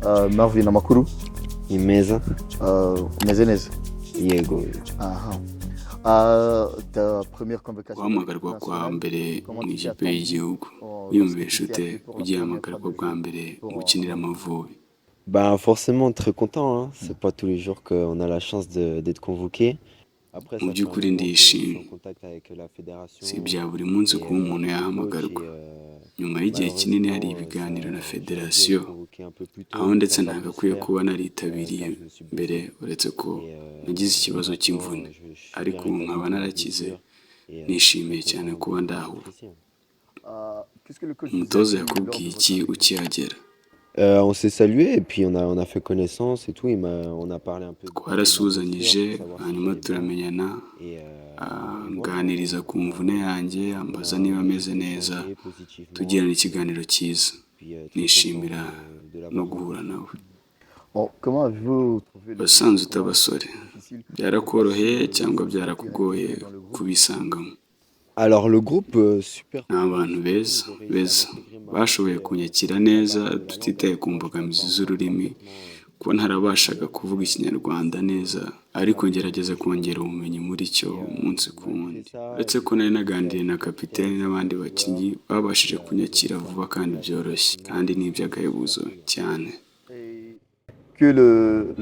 Marvin, amakuru? Ni meza. Umeze neza? Yego. Aha. Ta première convocation. Guhamagarwa kwa mbere mu ikipe y'igihugu, wiyumvisha ute ugihamagarwa bwa mbere ukinira Amavubi? Ben forcément très content, hein. C'est pas tous les jours qu'on a la chance d'être convoqué. Après, Mu by'ukuri ndishimye. Si ibya buri munsi kuba umuntu yahamagarwa. Nyuma y'igihe kinini hari ibiganiro na federasiyo, aho ndetse ntagakwiye kuba naritabiriye mbere, uretse ko nagize ikibazo cy'imvune, ariko ubu nkaba narakize, nishimiye cyane kuba ndaho ubu. Umutoza yakubwiye iki ukihagera? On s'est salué et puis on a fait connaissance et tout. On a parlé un peu. Twarasuhuzanyije, hanyuma turamenyana, anganiriza ku mvune yanjye, ambaza niba ameze neza, tugirana ikiganiro cyiza, nishimira no guhura nawe. Bon, comment avez-vous trouvé le Wasanze ute abasore? Byarakoroheye cyangwa byarakugoye kubisangamo? Alors le groupe, super. Ni abantu beza beza, bashoboye kunyakira neza tutitaye ku mbogamizi z'ururimi, kuba ntarabashaga kuvuga Ikinyarwanda neza, ariko ngerageza kongera ubumenyi muri cyo umunsi ku wundi. Uretse ko nari naganiriye na kapiteni n'abandi bakinnyi, babashije kunyakira vuba kandi byoroshye, kandi ni iby'agahebuzo cyane. Que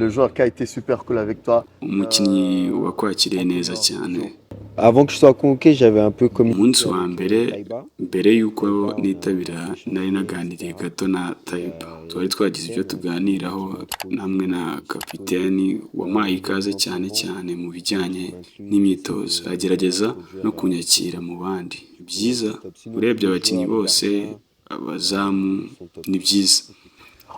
le joueur qui a été super cool avec toi? Umukinnyi wakwakiriye neza cyane? Avant que je sois convoqué, j'avais un peu communiqué Umunsi wa avec mbere Taiba. mbere y'uko nitabira, nari naganiriye gato na Tayiba, twari twagize ibyo tuganiraho namwe na kapiteni wampaye ikaze, cyane cyane mu bijyanye n'imyitozo, agerageza no kunyakira mu bandi. Byiza, urebye abakinnyi bose, abazamu, ni byiza.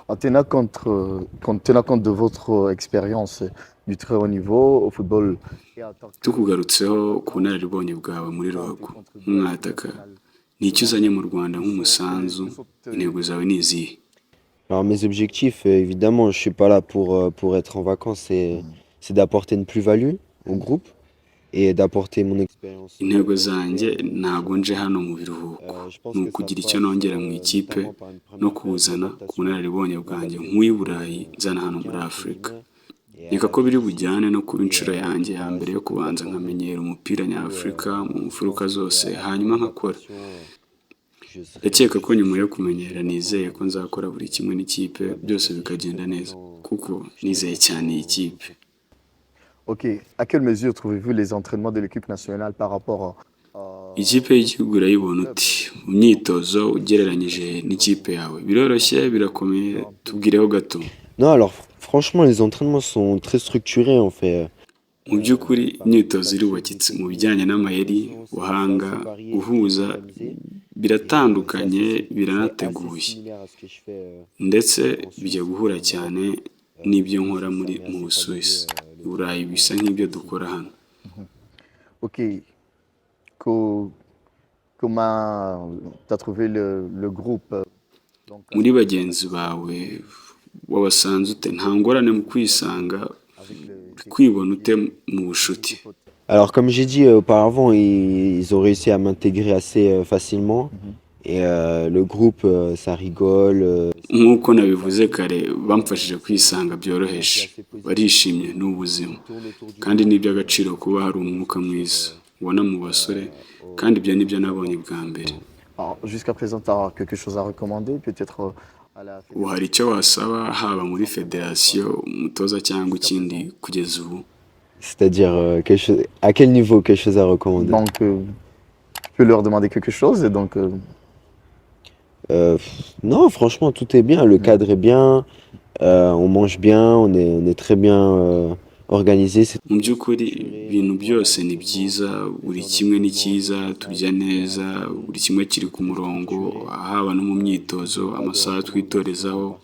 En tenant compte de votre expérience du très haut niveau au football et en tant que Tukugarutseho ku bunararibonye bwawe muri ruhago nk'umwataka, ni icyo uzanye mu Rwanda nk'umusanzu? Intego zawe ni izihe? Alors mes objectifs, évidemment, je suis pas là pour être en vacances, c'est d'apporter une plus-value au groupe et d'apporter mon expérience. Intego zanjye, ntabwo nje hano mu biruhuko, ni ukugira icyo nongera mu ikipe no kuwuzana ku bunararibonye bwanjye nk'uw'i Burayi nzana hano muri Afurika. Nkeka ko biri bujyane no kuba inshuro yanjye ya mbere yo kubanza nkamenyera umupira nyafurika mu mfuruka zose, hanyuma nkakora. Ndakeka ko nyuma yo kumenyera, nizeye ko nzakora buri kimwe n'ikipe, byose bikagenda neza, kuko nizeye cyane iyi kipe. Ok, à quelle mesure trouvez-vous les entraînements de l'équipe nationale par rapport à Ikipe y'igihugu urayibona uti mu myitozo ugereranyije n'ikipe yawe? Biroroshye, birakomeye? Tubwireho gato. Non, alors franchement, les entraînements sont très structurés en fait. Mu by'ukuri imyitozo irubakitse mu bijyanye n'amayeri, ubuhanga, guhuza, biratandukanye, biranateguye, ndetse bijya guhura cyane n'ibyo nkora muri mu Busuwisi, i Burayi, bisa nk'ibyo dukora hano. Ok, comment tu as trouvé le groupe? Donc, Muri bagenzi bawe wabasanze ute? Nta ngorane mu kwisanga, kwibona ute mu bushuti? Alors comme j'ai dit auparavant, ils ont réussi à m'intégrer assez facilement. Et le groupe, ça rigole. Nk'uko nabivuze kare, bamfashije kwisanga byoroheje, barishimye, ni ubuzima, kandi ni iby'agaciro kuba hari umwuka mwiza ubona mu basore, kandi ibyo nibyo nabonye bwa mbere. Alors, jusqu'à présent, tu as quelque chose à recommander, peut-être à la Ubu hari icyo wasaba, haba muri federasiyo, umutoza cyangwa ikindi, kugeza ubu? C'est-à-dire, à quel niveau, quelque chose à recommander? Donc, tu peux leur demander quelque chose et donc Non, franchement, tout est bien. Le cadre est bien, on mange bien, on est très bien organisé. Mu by'ukuri ibintu byose ni byiza, buri kimwe ni cyiza, turya neza, buri kimwe kiri ku murongo, haba no mu myitozo, amasaha twitorezaho,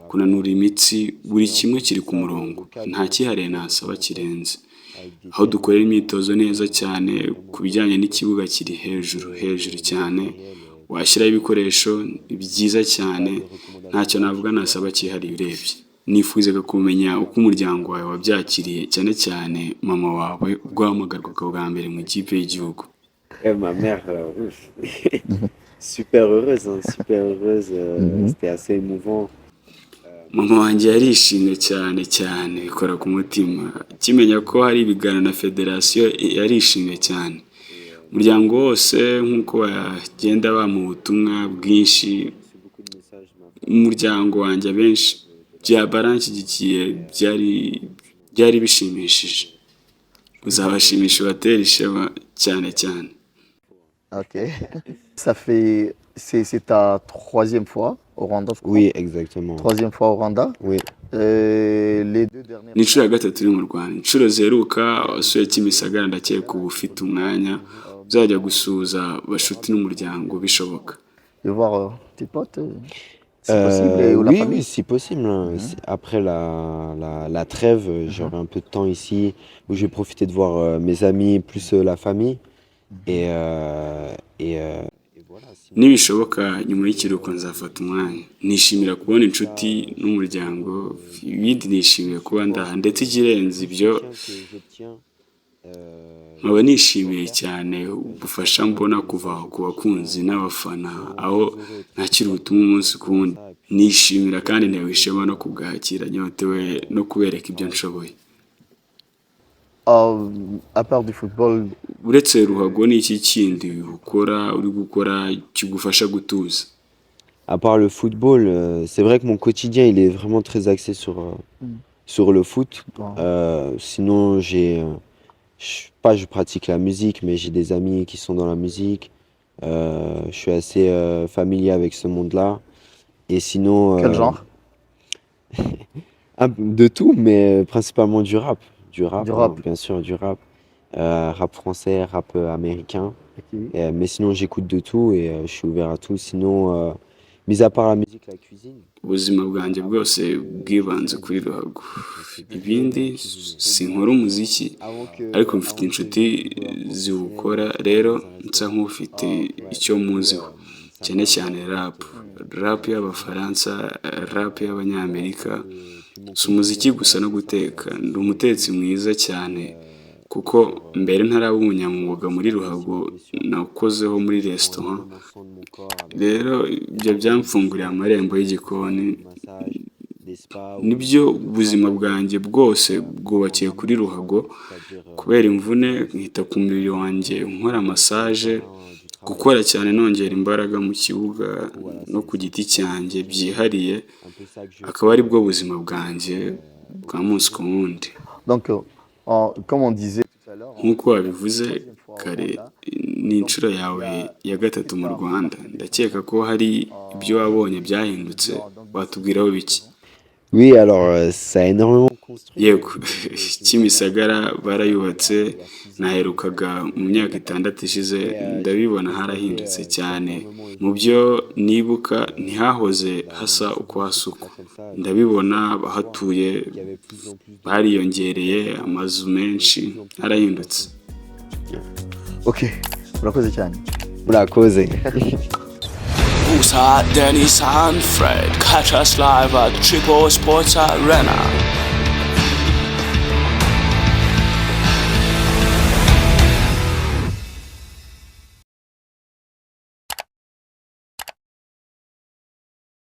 kunanura imitsi, buri kimwe kiri ku murongo, nta cyihariye nasaba kirenze. Aho dukorera imyitozo neza cyane, ku bijyanye n'ikibuga kiri hejuru hejuru cyane, washyiraho ibikoresho ni byiza cyane, ntacyo navuga nasaba cyihariye urebye. Nifuzaga kumenya uko umuryango wawe wabyakiriye, cyane cyane mama wawe, ubwo wahamagarwaga bwa mbere mu ikipe y'igihugu. Et ma mère, ouf, super heureuse, hein, super heureuse. C'était assez émouvant. Mama wanjye yarishimye cyane cyane, bikora ku mutima. Akimenya ko hari ibiganiro na federasiyo, yarishimye cyane. Umuryango wose, nk'uko bagenda bampa ubutumwa bwinshi, umuryango wanjye abenshi baranshyigikiye, byari bishimishije. Uzabashimisha, ubatere ishema cyane cyane. Ok. Ça fait, c'est ta troisième fois au Rwanda, je crois. Oui, exactement. Troisième fois au Rwanda. Oui. Les deux dernières. Ni inshuro ya gatatu uri mu Rwanda. Inshuro ziheruka wasuye Kimisagara. Ndakeka uba ufite umwanya uzajya gusuhuza bashuti n'umuryango bishoboka. De voir tes potes, si possible, ou la Oui, famille. Oui, si possible, hein. Après la trêve, j'aurai un peu de temps ici où je vais profiter de voir mes amis, plus la famille. Et voilà. Nibishoboka nyuma y'ikiruhuko nzafata umwanya. Nishimira kubona inshuti n'umuryango. Ibindi, nishimiye kuba ndaha, ndetse ikirenze ibyo, nkaba nishimiye cyane ubufasha mbona kuva ku bakunzi n'abafana, aho nakira ubutumwa umunsi ku wundi. Nishimira kandi ntewe ishema no kubwakira, nyotewe no kubereka ibyo nshoboye. À part du football, Uretse ruhago, ni iki kindi ukora, uri gukora, kigufasha gutuza? À part le football, c'est vrai que mon quotidien, il est vraiment très axé sur le foot. Bon. Sinon, pas je pratique la musique, mais j'ai des amis qui sont dans la musique. Je suis assez familier avec ce monde-là. Et sinon, Quel genre? Un peu de tout, mais principalement du rap. Du rap, Du hein, rap. Bien sûr, du rap. Rap français, rap américain. Ok. Mais sinon, j'écoute de tout et je suis ouvert à tout. Sinon, mis à part la musique, la cuisine. Ubuzima bwanjye bwose bwibanze kuri ruhago. Ibindi, sinkora umuziki, ariko mfite inshuti ziwukora, rero nsa nk'ufite icyo muziho, cyane cyane rap, rap y'Abafaransa, rap y'Abanyamerika. Si umuziki gusa, no guteka. Ndi umutetsi mwiza cyane, kuko mbere ntaraba umunyamwuga muri ruhago nakozeho muri resitora. Rero ibyo byamfunguriye amarembo y'igikoni. Nibyo, ubuzima bwanjye bwose bwubakiye kuri ruhago. Kubera imvune, nkita ku mubiri wanjye, nkora massage, gukora cyane nongera imbaraga mu kibuga no ku giti cyanjye byihariye, akaba ari bwo buzima bwanjye bwa munsi ku wundi. Donc, comme on disait tout à l'heure, Nk'uko wabivuze kare, ni inshuro yawe ya gatatu mu Rwanda. Ndakeka ko hari ibyo wabonye byahindutse. Watubwiraho bike? Oui, alors ça a énormément construit. Yego, Kimisagara barayubatse. Naherukaga mu myaka 6 ishize. Ndabibona, harahindutse cyane. Mu byo nibuka, ntihahoze hasa uko hasa uko. Ndabibona, abahatuye bariyongereye, amazu menshi, harahindutse. Ok, urakoze cyane. Murakoze. Musa, Dennis and Fred. Catch us live at Triple Sports Arena.